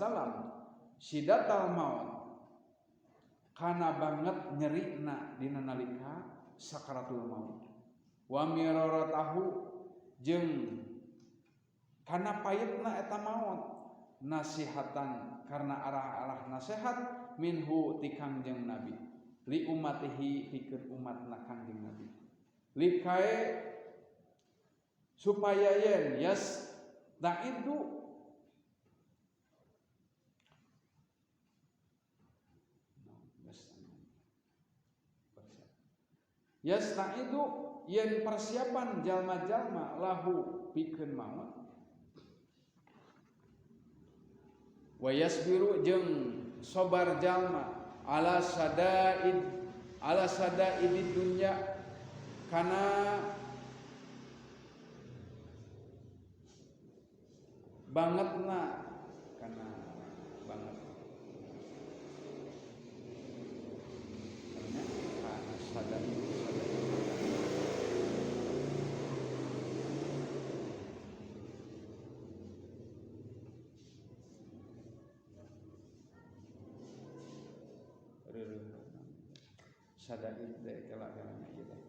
wasallam sidatal maut kana banget nyerina dina nalika sakaratul maut wa miraratahu jeung kana payetna eta maut nasihatan karena arah-arah nasihat minhu ti Kangjeng Nabi li ummatihi pikeun umatna Kangjeng Nabi likae supaya yen yas ta'idu yasta'idu yen persiapan jalma-jalma lahu pikeun maut wa yasbiru jeung sobar jalma ala sadaid dunya kana bangetna kana banget kana sadaid sadaid teh kela-kelana ieu teh.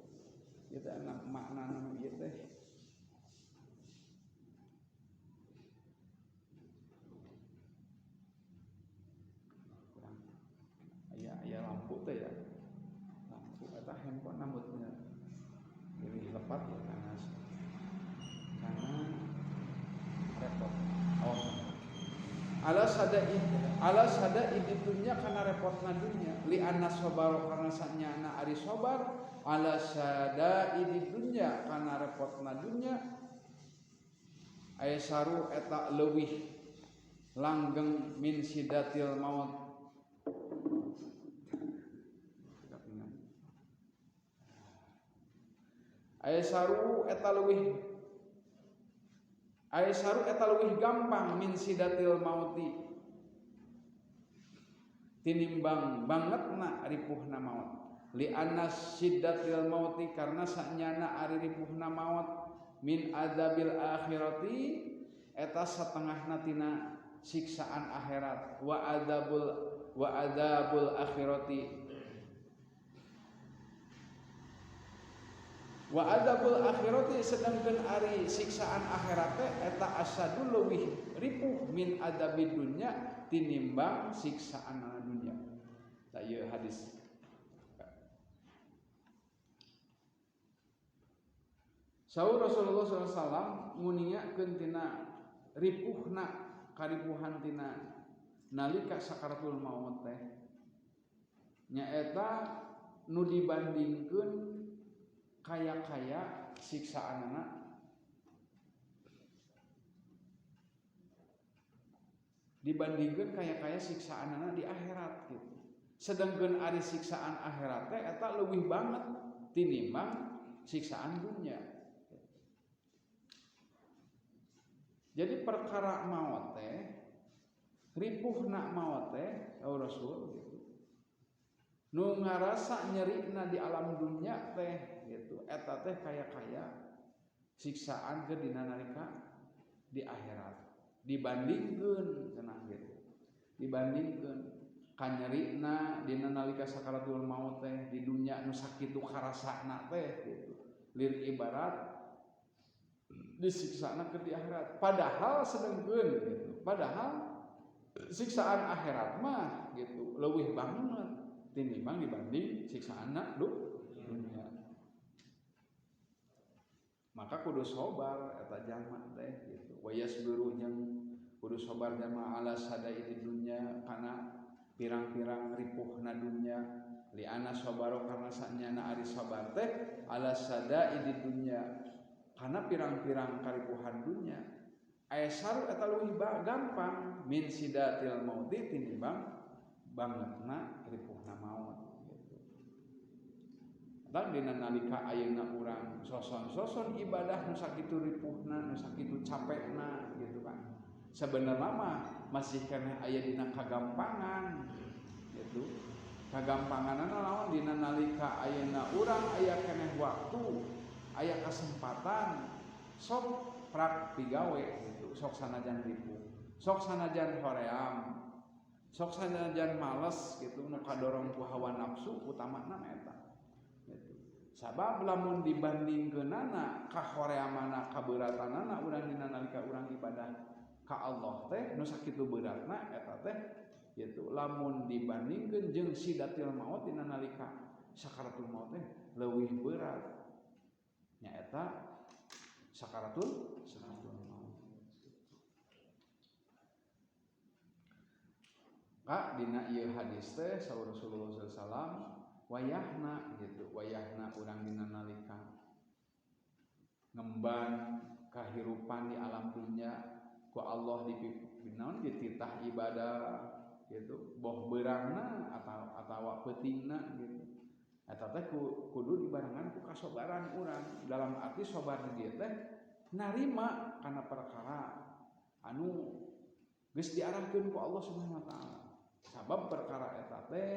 Ieu teh maknana ieu teh. Kurang aya lampu teh ya. Lampu eta handphone nambutnya. Pilih lepat ya karena repot. Awas. Ala sadaid dunya kana repotna dunya li anna sabar karena sanyana ari sabar ala sadaid dunya kana repotna dunya aisaru eta leuwih langgeng min sidatil maut aisaru eta leuwih aisaru eta leuwih gampang min sidatil mauti tinimbang bangetna ripuhna maut li anna sidatil mauti karena sanyana ari ripuhna maut min adzabil akhirati eta satengahna tina siksaan akhirat wa adzabul akhirati wa adzabul akhirati sedangkeun ari siksaan akhirat teh eta asadul leuwih ripuh min adzabid dunya tinimbang siksaan dunya. Tah ieu hadis. Saur Rasulullah sallallahu alaihi wasallam nguningakeun tina ripuhna karipuhan tina nalika sakaratul maut teh nyaeta nu dibandingkeun kaya-kaya siksaanana dibandingkeun kaya-kaya siksaanana di akhirat gitu. Sedangkeun ari siksaan akhirat teh eta leuwih banget tinimbang siksaan dunya. Jadi perkara maot teh ripuhna maot teh ya Rasul gitu. Nu ngarasa nyerina di alam dunya teh gitu eta teh kaya-kaya siksaan ke dina nalika di akhirat dibandingkeun cenah gitu dibandingkeun kanyerina dina nalika sakaratul maut teh di dunya nu sakitu karasana teh gitu lir ibarat disiksana ke di akhirat padahal sedengkeun gitu padahal siksaan akhirat mah gitu leuwih banget tinimbang dibanding siksaan dunia. Maka kudu sabar eta jalma teh gitu. Wa yasbiru jeung kudu sabar jalma ala sadaid dunya kana pirang-pirang ripuhna dunya li anna sabaro karena sanyana ari sabar teh ala sadaid dunya kana pirang-pirang karipuhan dunya aisaru eta leuwih gampang min sidatil mauti tinimbang bangetna ripuhna maut gitu. Dan dina nalika ayeuna urang soson-soson ibadah nu sakitu ripuhna, nu sakitu capekna gitu kan. Sebenarnya mah masih keneh aya dina kagampangan gitu. Kagampanganna naon dina nalika ayeuna urang aya keneh waktu, aya kesempatan sok prak pigawe gitu, sok sanajan ripuh, Sok sanajan hoream, sok sanajan males gitu nu kadorong ku hawa nafsu utamana eta gitu. Sabab lamun dibandingkeunana ka horeamana kaberatanana urang dina nalika urang ibadah ka Allah teh nu sakitu beratna eta teh gitu. Lamun dibandingkeun jeung sidatil maut dina nalika sakaratul maut teh leuwih berat nyaeta sakaratul maut. Kak dina ieu hadis teh saur Rasulullah sallallahu alaihi wasallam wayahna gitu, wayahna urang dina nalika ngemban kahirupan di alam dunya ku Allah dipinaon dititah ibadah gitu, boh beurangna atawa peutingna gitu. Eta teh kudu dibarengan ku kasobaran urang. Dalam arti sobar di dieu teh narima kana perkara anu geus diarahkeun ku Allah Subhanahu wa taala. Sabab perkara eta teh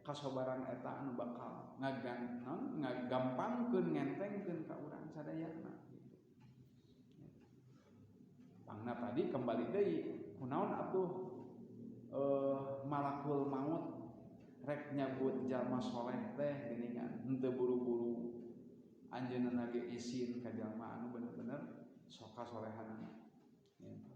kasobaran eta anu bakal ngagampangkeun ngentengkeun ka urang sadayana gitu. Pangna tadi kembali deui kunaon atuh malakul maut rek nyabut jalma soleh teh geuningan henteu buru-buru anjeunna ge isin ka jalma anu bener-bener soka solehanana gitu.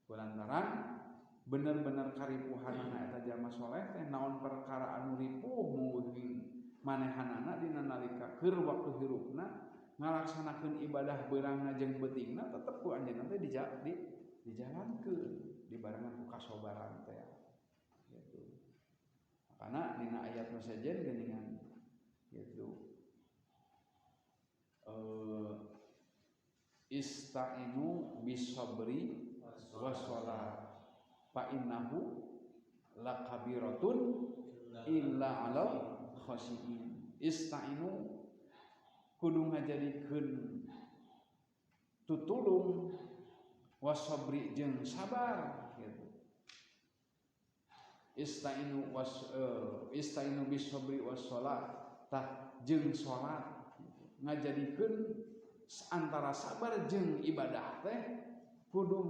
Kulantaran bener-bener karipuhanana eta jalma soleh teh naon perkara anu ripuh mungguing manehanana dina nalika keur waktu hirupna ngalaksanakeun ibadah beurangna jeung peutingna tetep ku anjeunna teh dijalankeun dibarengan ku kasobaran teh gitu. Karena dina ayat nu sejen geuningan gitu. Istainu bisabri wassalat fa innahu lakabiratun illa 'alal khashiin. Istainu kudu ngajadikeun tutulung wasabri jeung sabar gitu. Istainu was istainu bisabri wassalat tah jeung salat gitu. Ngajadikeun antara sabar jeung ibadah teh kudu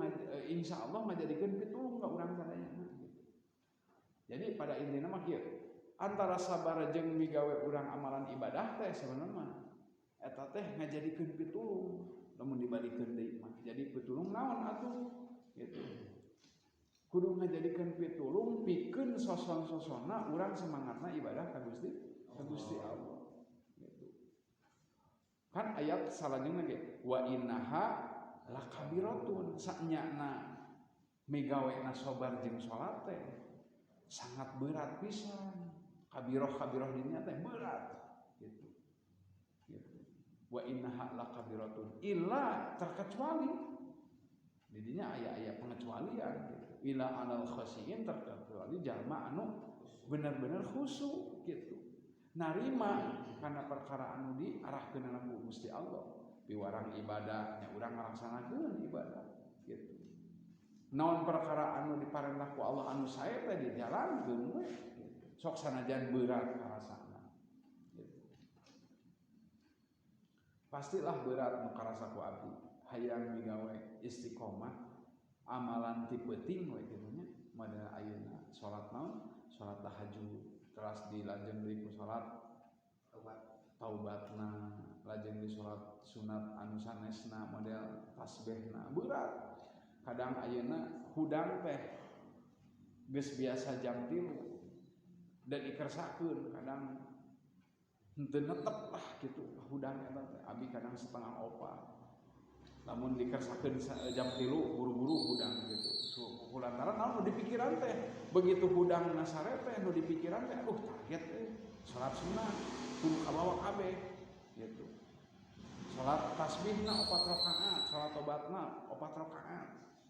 insyaallah ngajadikeun pitulung ka urang sadayana gitu. Jadi pada intina mah kieu, antara sabar jeung migawe urang amalan ibadah teh sebenarnya mah eta teh ngajadikeun pitulung lamun dibalikeun deui mah. Jadi pitulung naon atuh gitu. Kudu ngajadikeun pitulung pikeun soson-sosonna urang semangatna ibadah ka Gusti Allah gitu. Kan ayat salajengna ge wa innaha lakabiratun sanyana migawena sobar jeung salat teh sangat berat pisan. Kabiroh-kabiroh dinya teh berat gitu. Gitu. Wa innaha lakabiratun illa terkecuali didinya aya-aya pengecualian gitu. Illa alal khasyin terkecuali jalma anu bener-bener khusyuk gitu. Narima kana perkara anu diarahkeun ku Gusti Allah. Piwarang ibadah nya urang ngalaksanakeun ibadah gitu. Naon perkara anu diparentah ku Allah anu sae teh dijalankeun we gitu. Sok sanajan berat karasana gitu. Pastilah berat nu karasa ku abdi hayang migawe istiqomah amalan ti peuting we kitu nya model ayeuna salat naon salat tahajud teras dilajeng deui ku salat taubatna lajeng di salat sunat anu sanesna model tasbihna berat. Kadang ayeuna hudang teh geus biasa jam 3 dan dikersakeun kadang henteu netep lah gitu hudang eta teh abi kadang 3:30 lamun dikersakeun jam 3 buru-buru hudang gitu. Kulantaran naon nu dipikiran teh begitu hudang nasare teh nu dipikiran teh aduh target teh salat sunat kudu kabawa kabeh gitu. Salat tasbihna 4 rakaat, salat tobatna 4 rakaat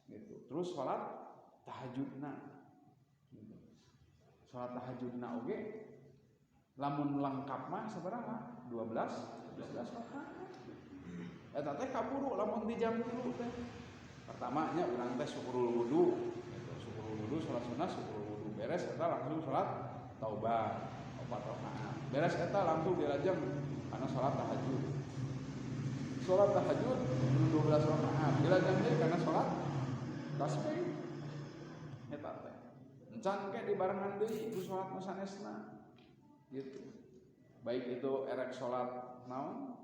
gitu. Terus salat tahajudna gitu. Salat tahajudna oge lamun lengkap mah sabaraha? 12 rakaat. Eta teh kaburu lamun di jam 3 teh. Pertamanya urang teh syukurul wudu gitu. Syukurul wudu salat sunnah syukurul wudu beres eta langsung salat taubat 4 rakaat. Beres eta langsung dilajeng kana salat tahajud. Salat tahajud 12 rakaat. Dilajeng deui kana salat tasbih. Encan ke dibarengan deui ku salat nu sanesna gitu. Baik itu erek salat naon?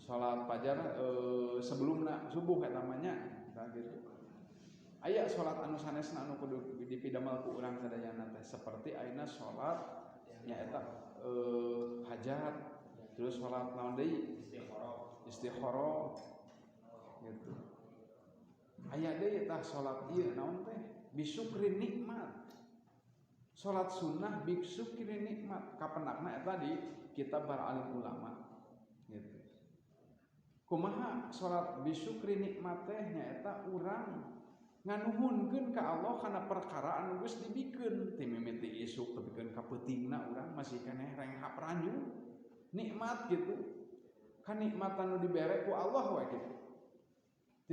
Salat fajar sebelumna subuh eta mah nya tah gitu. Aya salat anu sanesna anu kudu dipidamel ku urang sadayana teh seperti ayeuna salat nyaeta hajat, terus salat naon deui? Istikharah gitu. Aya deui tah salat ieu naon teh? Bisyukri nikmat. Salat sunnah bisyukri nikmat. Kapendakna eta di kitab para alim ulama gitu. Kumaha salat bisyukri nikmat teh nyaeta urang nganuhunkeun ka Allah kana perkara anu geus dibikeun ti mimiti isuk tepikeun ka peutingna urang masih keneh renghap ranjung nikmat gitu. Kanikmatan nu dibere ku Allah we gitu.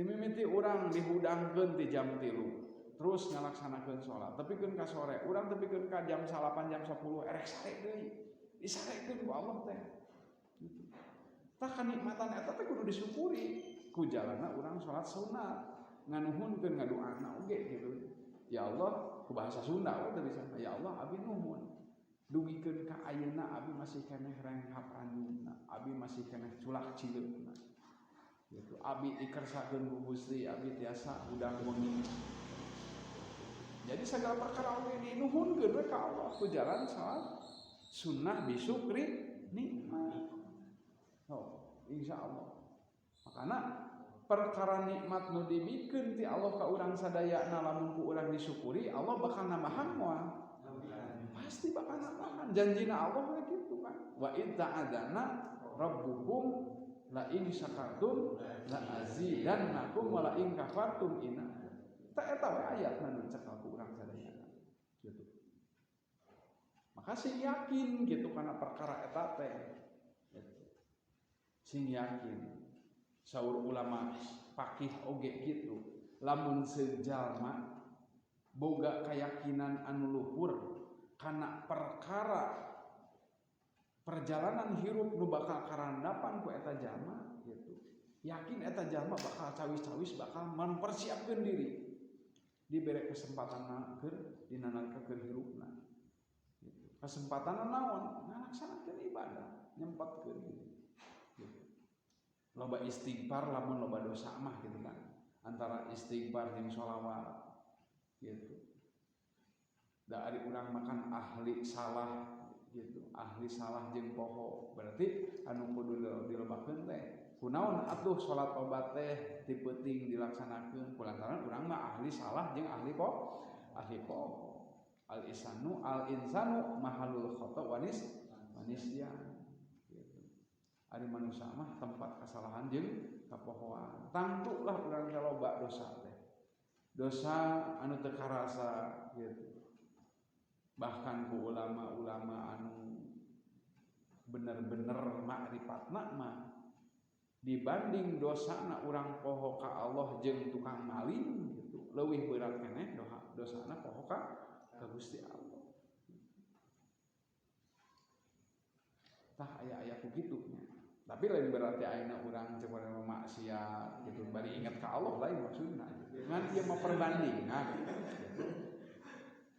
Ti mimiti urang dihudangkeun ti jam 3 terus ngalaksanakeun salat tepikeun ka sore urang tepikeun ka jam 9 jam 10 erek sare deui disarekeun ku Allah teh gitu. Tah kanikmatan eta teh kudu disyukuri ku jalanna urang salat sunat nganuhunkeun ngadoana oge gitu. Ya Allah ku bahasa Sunda we teu bisa ya Allah abi nuhun dugikeun ka ayeuna abi masih keneh renghap ranjungna abi masih keneh culak cileukna gitu. Abi dikersakeun ku Gusti abi tiasa hudang wengi. Jadi segala perkara oge dinuhunkeun we ka Allah ku jalan salat sunnah bisyukri nikmat. Oh, insyaallah. Makana perkara nikmat nu dibikeun ti Allah ka urang sadayana lamun ku urang disyukuri Allah bakal nambahan moal? Pasti bakal nambahan. Janjina Allah we kitu kan. Wa idz ta'adzana rabbukum la in syakartum la azidannakum wa la in kafartum inna. Tah eta we ayatna nu cekal ku urang sadayana. Gitu. Maka sing yakin gitu kana perkara eta teh. Gitu. Sing yakin. Saur ulama fakih oge gitu. Lamun sejalma boga keyakinan anu luhur kana perkara perjalanan hirup nu bakal karandapan ku eta jalma gitu. Yakin eta jalma bakal cawis-cawis bakal mempersiapkeun diri. Dibere kesempatan keur dina nalika keur hirupna. Gitu. Kesempatan naon? Ngalaksanakeun ibadah, nyempatkeun gitu. Gitu. Loba istighfar lamun loba dosa mah gitu kan. Antara istighfar jeung sholawat gitu. Da ari urang makan ahli salah gitu, ahli salah jeung poho. Berarti anu kudu dilobakeun teh kunaon atuh salat obat teh ti peuting dilaksanakeun kulantaran urang mah ahli salah jeung ahli ahli poho. Al insanu al insanu mahalul khata wanis wanisyan gitu. Ari manusia mah tempat kesalahan jeung kapohoan. Tangtulah urang teh loba dosa teh. Dosa anu teu karasa gitu. Bahkan ku ulama-ulama anu bener-bener makrifatna mah dibanding dosana urang poho ka Allah jeung tukang maling gitu leuwih berat keneh dosana poho ka Gusti Allah. Tah aya-aya ku kitu nya. Tapi lain berarti ayeuna urang cek maksiat gitu bari ingat ka Allah lain maksudna. Ngan ieu mah perbandingan gitu.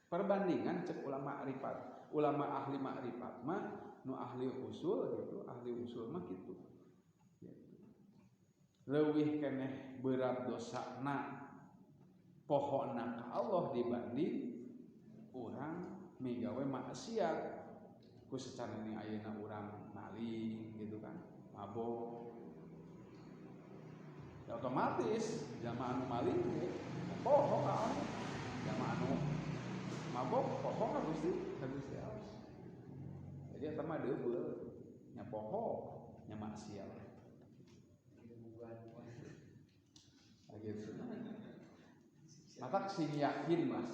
Perbandingan cek ulama ma'rifat, ulama ahli ma'rifat mah nu ahli usul gitu, ahli usul mah gitu. Gitu. Leuwih keneh berat dosana pohona ka Allah dibanding urang migawe maksiat ku secara ini ayeuna urang maling gitu kan, mabok. Ya otomatis jamaah anu maling ge poho ka Allah. Jamaah anu mabok poho ka Gusti, ka Gusti Allah. Jadi eta mah deubeuh nya poho nya maksiat. Gitu. Matak sing yakin mas,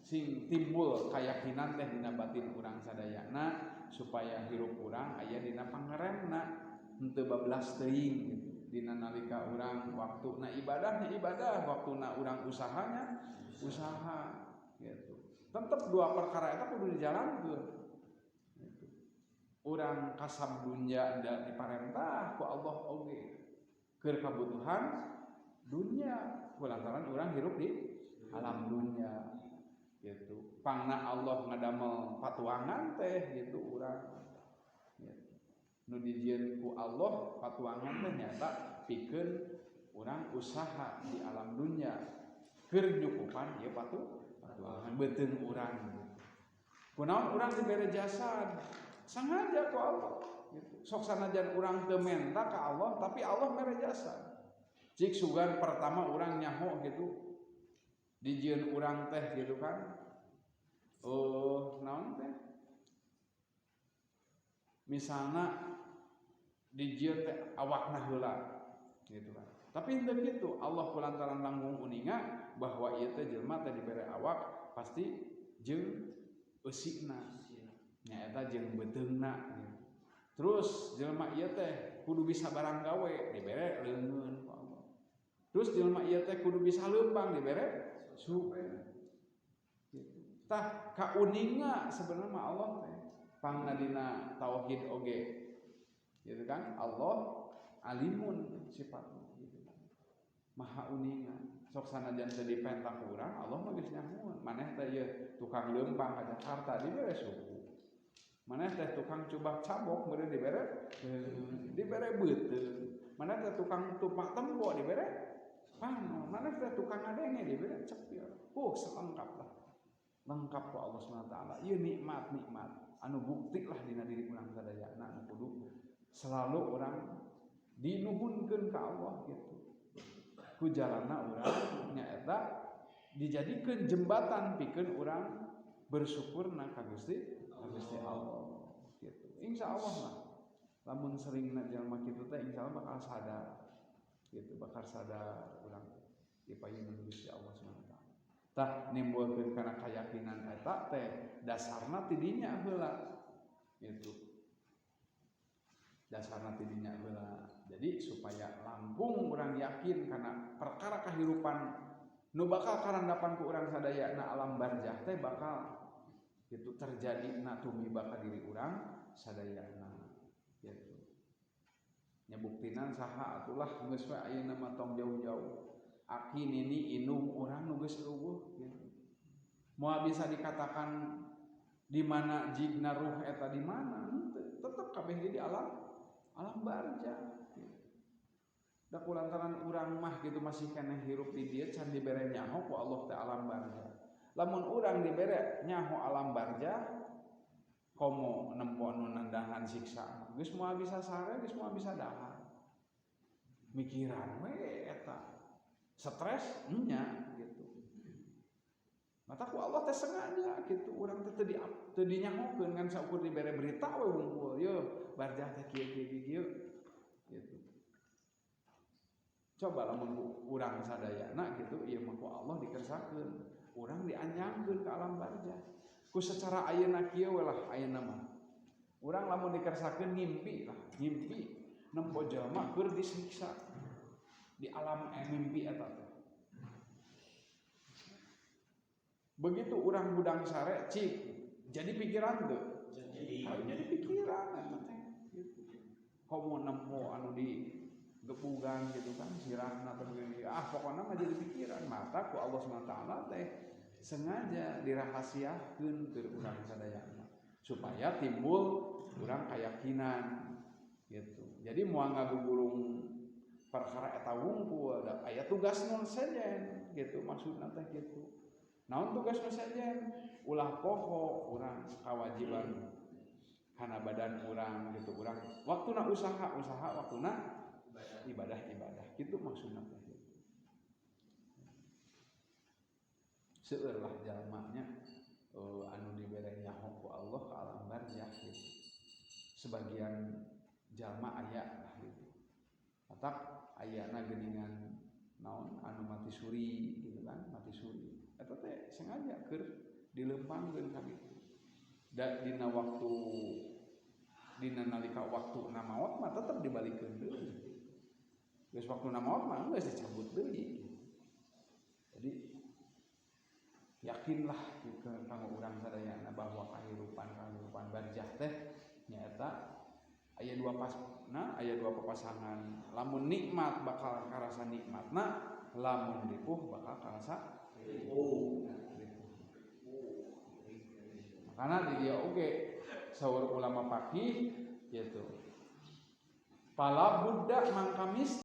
sing timbul keyakinan teh dina batin urang sadayana supaya hirup urang aya dina pangeremna henteu bablas teuing gitu. Dina nalika urang waktuna ibadahnya ibadah, waktuna urang usahanya usaha gitu. Tetep dua perkara eta kudu dijalankeun. Gitu. Urang kasab dunya da diparentah ku Allah oge keur kabutuhan dunia kulantaran urang hirup di alam dunia. Gitu. Pangna Allah ngadamel patuangan teh gitu urang. Gitu. Nu dijieun ku Allah patuangan teh nyata pikeun urang usaha di alam dunya keur nyukupan ieu patuangan beuteung urang. Kunaon urang dibere jasad? Sengaja ku Allah gitu. Sok sanajan urang teu menta ka Allah tapi Allah mere jasad. Cik sugan pertama urang nyaho gitu dijieun urang teh gitu kan. Oh, naon teh? Misalna dijieun teh awakna heula gitu kan. Tapi henteu kitu, Allah kulantaran langkung uninga bahwa ieu teh jelema teh dibere awak pasti jeung eusina. Nyaeta jeung beuteungna gitu. Terus jelema ieu teh kudu bisa barang gawe dibere leungeun ku Allah. Terus jelema ieu teh kudu bisa leumpang dibere suku. Gitu. Tah kauninga sebenarnya mah Allah teh pangna dina tauhid oge. Gitu kan? Allah alimun sifatna gitu kan. Maha uninga. Sok sanajan teu dipenta ku urang Allah mah geus nyahoeun. Maneh teh ieu tukang leumpang ka Jakarta dibere suku. Maneh teh tukang cubak cabok meureun dibere dibere beuteung. Maneh teh tukang tupak tempo dibere panon. Maneh teh tukang ngadenge dibere cepil. Selengkap lah. Lengkap ku Allah Subhanahu wa taala. Ieu nikmat-nikmat anu bukti lah dina diri urang sadayana anu kudu selalu urang dinuhunkeun ka Allah gitu. Ku jalana urang nyaeta dijadikeun jembatan pikeun urang bersyukurna ka Gusti Allah gitu. Insyaallah lah lamun seringna jalma kitu teh insyaallah bakal sadar gitu, bakal sadar urang dipayunkeun Gusti Allah Subhanahu wa taala. Tah nimbulkeun kana keyakinan eta teh dasarna ti dinya heula gitu. Dasarna ti dinya heula. Jadi supaya langkung urang yakin kana perkara kahirupan nu bakal karandapan ku urang sadayana alam barzah teh bakal itu terjadi na tumiba ka diri urang sadayana gitu. Nya buktinan saha atulah geus we ayeuna mah tong jauh-jauh. Aki nini indung urang nu geus eueuh gitu. Moal bisa dikatakan di mana jigna ruh eta di mana, tetep kabeh ge di alam barzah gitu. Da kulantaran urang mah gitu masih keneh hirup di dieu can dibere nyaho ku Allah teh alam barzah. Lamun urang dibere nyaho alam barzah komo nempo nu nandangan siksa geus moal bisa sare geus moal bisa dahar. Mikiran we eta stres nya gitu. Mata ku Allah teh sengaja gitu urang teh teu dinyahokeun ngan saukur dibere berita we wungkul yeuh barzah teh kieu kieu kieu gitu. Coba lamun urang sadayana gitu ieu mah ku Allah dikersakeun, urang dianjangkeun ka alam barzah. Ku secara ayeuna kieu we lah ayeuna mah. Urang lamun dikersakeun ngimpi lah, ngimpi nempo jalma keur disiksa di alam mimpi eta teh. Begitu urang hudang sare cik jadi pikiran teu. Jadi pikiran eta teh gitu. Komo nempo anu di gebugan gitu kan sirahna teh begini. Ah pokona mah jadi pikiran mata ku Allah Subhanahu wa taala teh sengaja dirahasiakeun keur urang sadayana supaya timbul urang keyakinan gitu. Jadi moal ngagugurung perkara eta wungkul da aya tugas nu sejen gitu maksudna teh gitu. Naon tugas nu sejen? Ulah poho urang kawajiban kana badan urang gitu urang waktuna usaha usaha waktuna ibadah ibadah gitu maksudna teh gitu. Seueur lah jalmanya anu dibere nyaho ku Allah ka alam barzah gitu. Sebagian jalma aya lah gitu. Atak ayana geuningan naon anu mati suri gitu kan, mati suri. Eta teh sengaja keur dilempangkeun ka kitu. Da dina waktu dina nalika waktuna maot mah tetep dibalikeun deui. Geus waktuna maot mah geus dicabut deui. Jadi yakinlah kanggo urang sadayana bahwa kahirupan barzah teh nyaeta aya dua pasna, aya dua papasangan. Lamun nikmat bakal karasa nikmatna, lamun ripuh bakal karasa ripuh. Makana di dia oge saur ulama faqih gitu. Fala budda mangka.